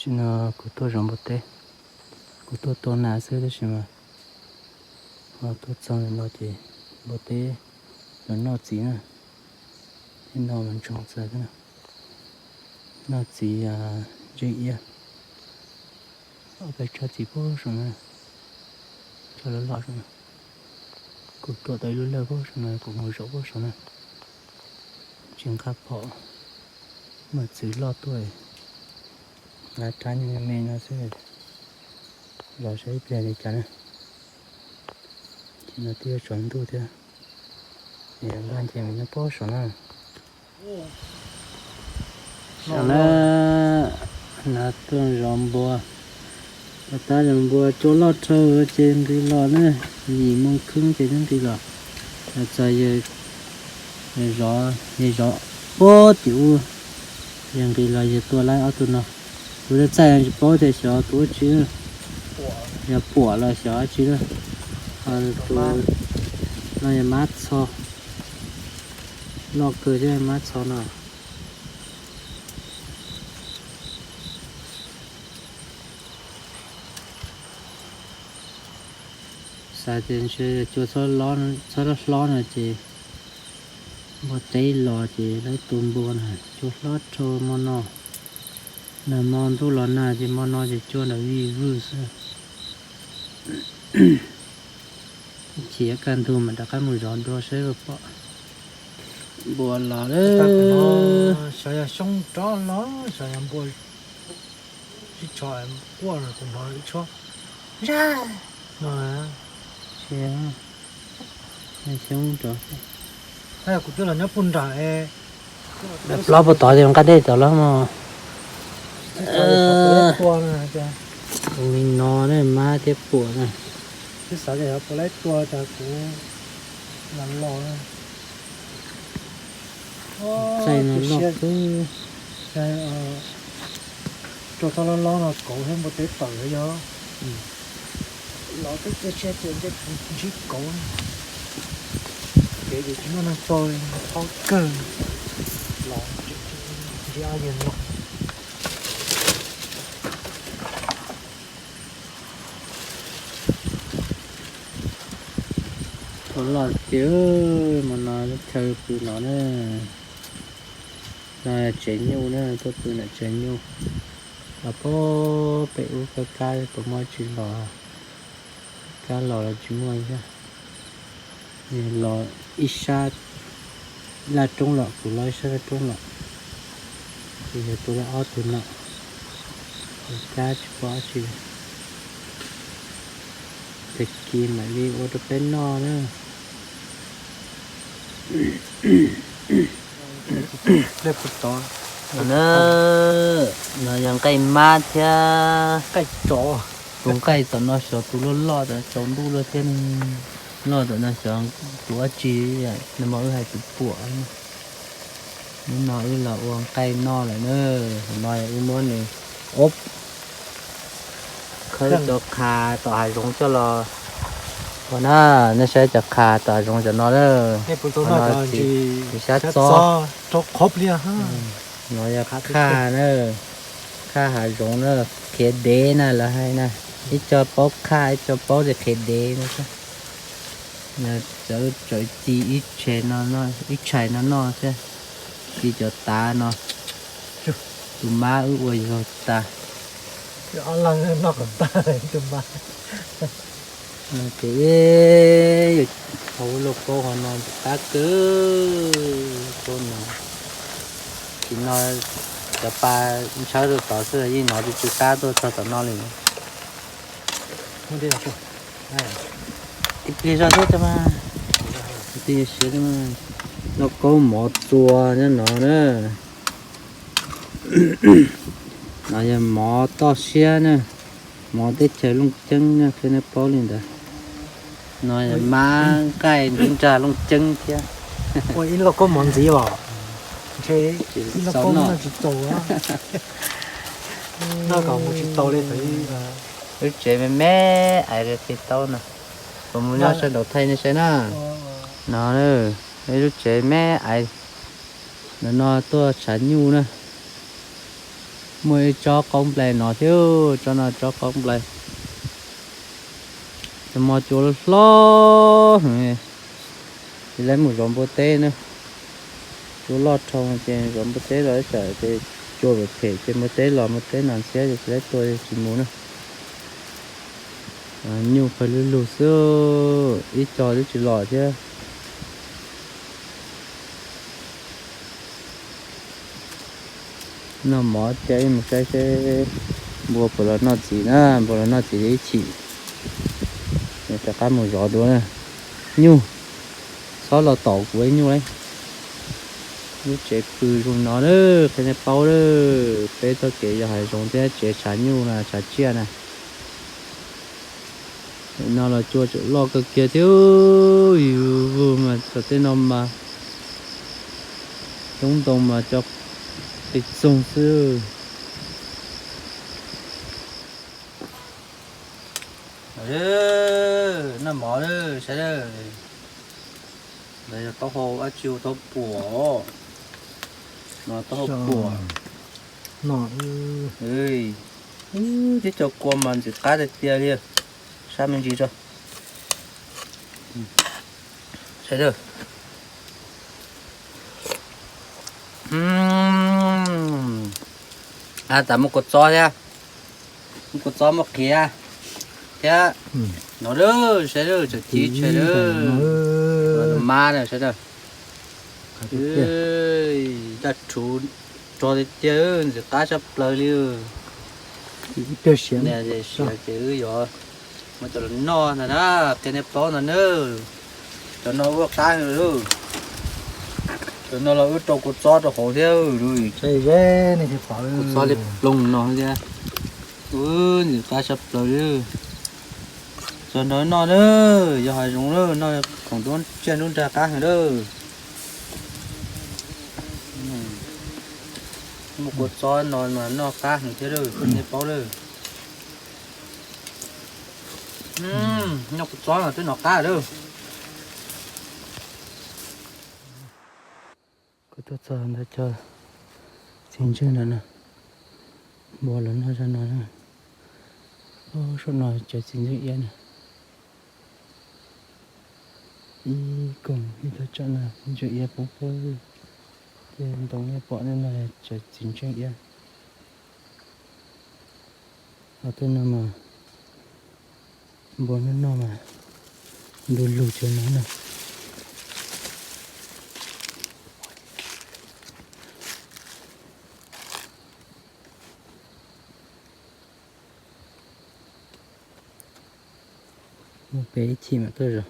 No kuv tuaj zov npua teb, kuv tuaj tua nas xwb tab sis mas ho tuaj txog ntawm no ces npua teb los noj txiv na, thiab no mas ntsoog txawv thiab na, noj txiv ntsej iab. Ob peb tsob txiv puag saum no, tsob loj loj saum no, kuv tuaj tau ib lub lawj puag saum no, kuv mus zaum puag saum no, tsis nqa phom, muaj txwv loj tuaj, nqa rab nyuag me me no xwb, los saib ib pliag li cas na. Ces no twb yuav tsaus ntuj thiab, es npaj nce mus nyob puag saum no. Saum no, no tuaj zov npua, tab zov npua cua loj dhau ces nqis los na, yim moo kheeb ces twb nqis los. Los txog yawg zov, yawg zov puag tim ub, yawg nqis los yawg tua laib ob tug no. Tus txaij txaij tsis paub tias xyov tus ua tsi, yog puam los xyov dab tsi na. Tus no yog mab txho, loj kawg thiab mab txho no. Xav tias ntshe cua txhob hlob no ces npua teb los ces lawv tua npua na, cua hlob rau mo no. Nag hmo ntuj los nag ces mo no ces cua nram vij vwj xwb. Ib chim kaj ntug mas rov qab mus zov dua saib puas pom npua los lawm. Xyov yog xyoob rov los xyov yog npua sib tsho quaj no kuv hnov ib tshuab zaj no. Xyoob rov, kuv twb los nyob puag nram es, plaub puag tod ces nqa dej tod los mog. Tus me no ne mab thiab puam na. Twb xav tias yog puas laib tua cas kuv los los. Txaij no loj xwb. Rau txhob lob lob no kauv thiab npua teb tawm yog. Los twb cia siab tias ntsib kauv. Kev ces tsis muaj neeg txog li, qhov kawg los ntsib ob yawg no. Tau loj tiag, mas no lub chaw pw no na. No tsev nyuj na, tuaj pw nram tsev nyuj. Los pem ub kab kab puas muaj tsis los, kab los los tsis muaj thiab. Los ib sab laj roob los, kuv los ib sab laj roob los, ces yog tua lawm ob tug no, kab tsis pom tsi. Tag kis mam li ua rau peb noj na. No yog nqaij mab thiab nqaij tsov. Tus nqaij tom no xyov tus loj loj tom tsaus ntuj loj thiab, loj tom no xyov tus dab tsi, nag hmo wb hais tus puam. Hnub no wb los ua nqaij noj lawm na. Hauv no wb muab nws ob khawb cov qha tom hav zoov coj los ua na. Nej saib cov qha tom hav zoov cov no na. Hauv no txiv xyab txob. No yog qhaj na, qhaj hav zoov na, qhiav dev na lawv hais na. Ib co paub qhaj, ib co paub tias qhiav dev no. Txawm ci ib tshais no noj thiab, ci cov tav no, tus mab wb ua yog tas. Ces yus hauv lauj kaub hov no qab kawg, lauj kaub no. Tim no cov pa ntshawb rau tod xwb yeej hnov tsw tsw qab tuaj txog tom no li. Ib pliag zoj thiab mas, ib pliag siav thiab mas. Lauj kaub mov txua nyob no na. No yog mov toj siab na, mov teb chaws Looj Ceeb na, qhia nej paub li ntawd. No yog mab nqaij nruab nrag Looj Ceeb thiab. Ua ib lauj kaub mov ntxiv os. Ntshe ib lauj kaub noj tsis tau, noj kom mus tsis tau li. Lub tsev me me ais li qhia tau no. Kuv mus nyob sawv daws thaij nej saib na. No, ib lub tsev me ais, ntawm no tuaj tshav nyuj na. Muaj ib tsob qaub nplais no thiab, tsob no tsob qaub nplais. Cov mo cua hlob, ces lawv mus zov npua teb na. Cua loj dhau ces zov npua teb los tsam ces cua phem phem ces npua teb los npua teb no ntxhiab ces lawv tua tsis mus na. Nyuj pawg lug lug xwb, ib co twb tsis los thiab. Noj mov thiab ib mus saib seb npua puas los noj txiv na, npua los noj txiv ib chim rov qab mus zov dua na. Nyuj, txhob los tom kuv ib nyuj lauj. Lub tsev pw zoo no na, qhia nej paub na, peb txoj kev yos hav zoov thiab tsev tshav nyuj na tshav tsiaj na. No los cua tseem loj kawg kiag thiab, yus vwg mas txog tej no mas coob ntoo mas cov qis txoog xwb. Noj mov lawm saib lawm. Ntawd yog taub hau dab tsi, taub puas. No taub hau puas. No, tib co kua mas ntxim qab tiag tiag li. Sab me ntsis tso. Saib. Ab, tas muaj kua txob thiab. Muaj kua txob muaj qhiav thiab. No lawm, saib lawm, tseem ci tshe lawm. Mas na, saib lawm. Daj rhuv rog tiag tiag, ntxim qab tshaj plaws li. Siav ces wb yuav muab coj los noj ntag na, qhia nej paub ntag na. Cov no ua qab heev lawm. Cov no los wb rau kua txob rau hauv thiab. Kua txob li ploog no thiab. Ub, ntxim qab tshaj plaws li. Cov no noj na, yog hav zoov na, noj khoom dub tsiaj nruab nrag qab heev lawm. Muaj kua txob no mas noj qab heev thiab lawm, nej paub lawm. Noj kua txob no twb noj qab lawm. Kuv tuaj txog ntawm cov txiv ntswg ntawm no, npua los noj zaj no na. Saum no cov txiv ntswg iab na. Ib koog ib thaj tsam no ntswg iab poob poob. Tej ntoo nej pom no cov txiv ntswg iab. Ho tej no mas npua noj noj mas du lug cov no na. Mus pem ib chim mam tuaj zov.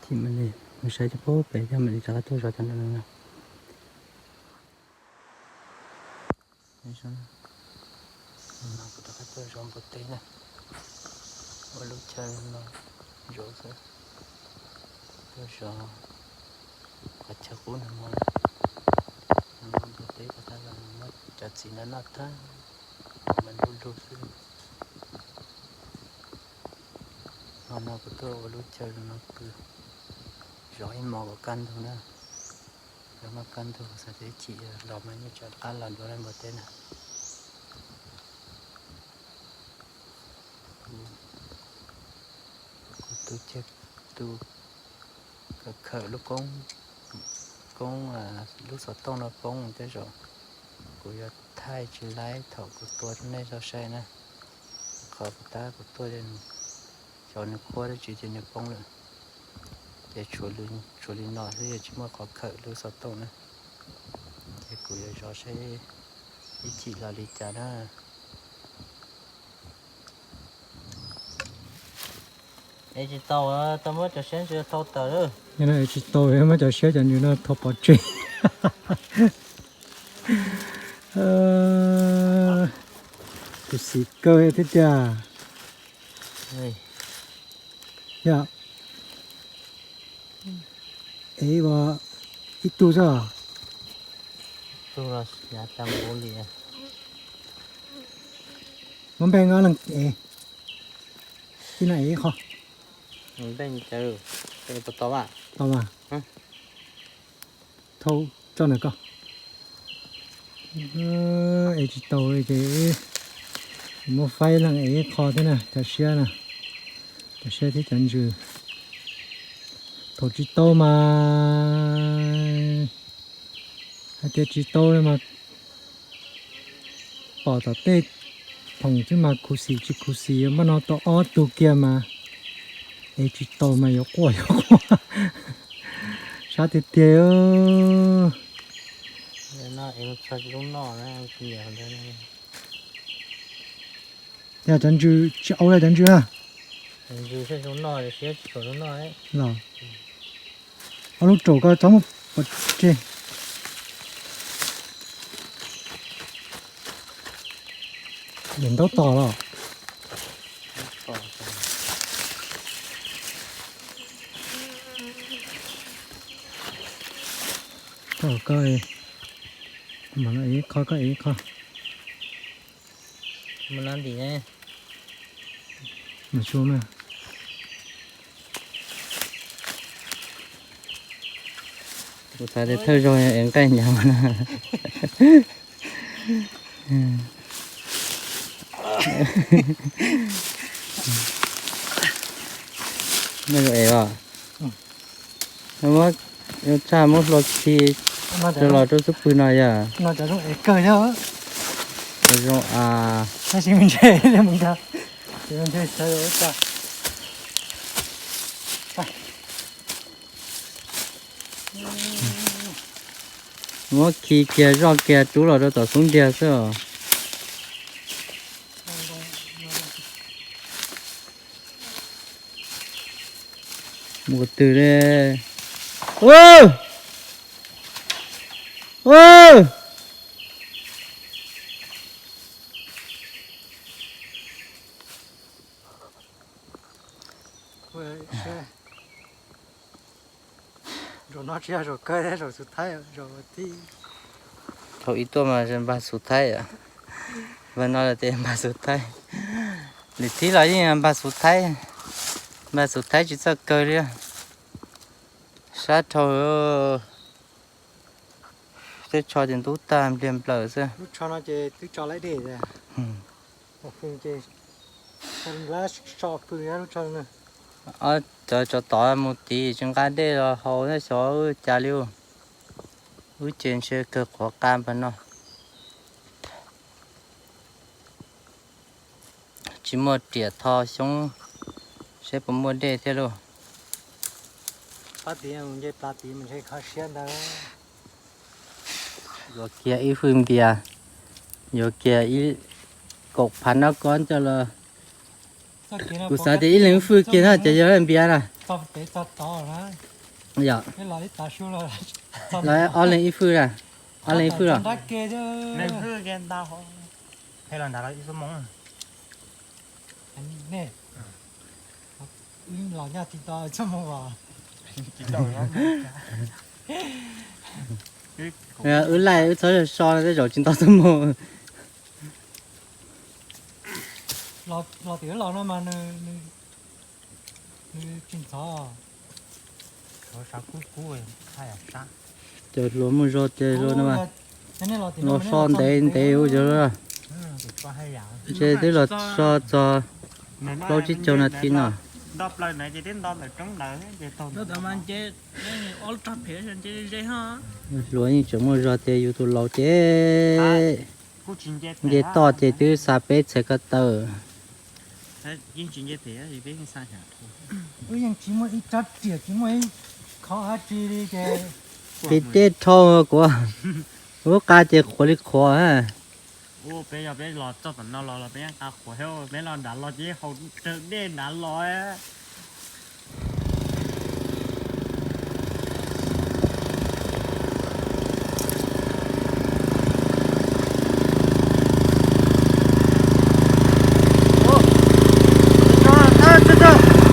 Chim mam li mus saib cov pem thiab mam li rov qab tuaj zov cov ntawm no. Kuv rov qab tuaj zov npua teb na. Ua lub chaw no zov xwb. Tuaj zov qhov chaw qub no mus na. Npua teb rov qab los muab cov txiv no noj tag, mas du lug xwb. Hmo no kuv tuaj ua lub chaw no pw, zov ib hmos kom kaj ntug na. Zov hmo kaj ntug xav tias ib chim los mas yeej tseem qab los dua lawm npua teb na. Kuv tus, tus khawm khawm lub koob, koob, lub xov tooj no poob tej zaum kuv yuav thaij tsis laib thaum kuv tua rau nej tau saib na. Qhov kuv tab kuv tuaj xyov nws qhuav dab tsi ces nws poob lawm. Ces tshuav li no xwb, tsis muaj qhov khawm lub xov tooj na. Ces kuv yuav zov saib ib chim los li cas na. Es tsis tau, tau muab cov siab ntsis thau tawm lawm. Tsis tau, muab cov siab cov ntsws no thau pov tseg. Tus xim kawg thiab tiag. Yog. Es ua ib tug xwb. Muab npej nqa leej es. Ib leeg es ib qho. Tau mas. Thau tso ntawm ko. Es tsis tau li ces muab faib leej es ib qho thiab na, cov siab na, cov siab thiab cov ntsws. Thaum tsis tau mas hais tias tsis tau li mas pom tom tej phoom xwb mas khuv xim tsis khuv xim, npaj no tau ob tug kiag mas es tsis tau mas yuav quaj yuav quaj. Sab tiag tiag. Yog cov ntsws tsis au li cov ntsws na. Los ob lub raum ko txhob muab pov tseg. Yam ntaub tom los. Ko, ko, mam no ib qho, ko ib qho. Mus no ntim ne. Mas xyuas mas. Kuv xav tias thawj zaug es nqaij nyav mas na. Muab, yuav tshaj muab hlua khi rau los rau xub pwg no yog. Zoo a. Muab khi kiag zoj kiag rub los rau tom xub ntiag xwb os. Mus twg li? Zaum no tsis yog zaum kawg, zaum xub thaib, zaum thib. Thaum ib tuaj mas npaj xub thaib, npaj no los tias npaj xub thaib. Lwm thib los yeej npaj xub thaib, npaj xub thaib tsis txawj kawg li. Sab dhau. Tej tsho ces ntub tag npliag nplawm xwb. Lub tsho no ces twb tso laib dej. Cov tsov tod mus tid tsis nqa dej los haus thiab xyov wb cas li. Wb ces ntshe kawg qhuav qa npag no. Tsis muaj riam tho xyoob, seb puas muaj dej thiab lauj. Yuav kiag ib fwj npias, yuav kiag ib kaum phav nab kob coj los. Kuv xav tias ib leeg ib fwj kiag na ces yog npias na. Yog, los ob leeg ib fwj na, ob leeg ib fwj los. Wb laij wb txhob so so tej zaum tsis nto txaj muag. Los tim wb los no mas nws tsis ntxhov. Cov hluas muaj zog tiag hluas no mas los so ntev ntev ua cov. Ntshe twb los so txog plaub tsib caug nas this no. Hluas yeej tseem muaj zog tias yus tus laus ces nce toj ces twb xa peb txhais ko taw. Pib teb dhau kuv, lub qa ces qhuav li qhuav.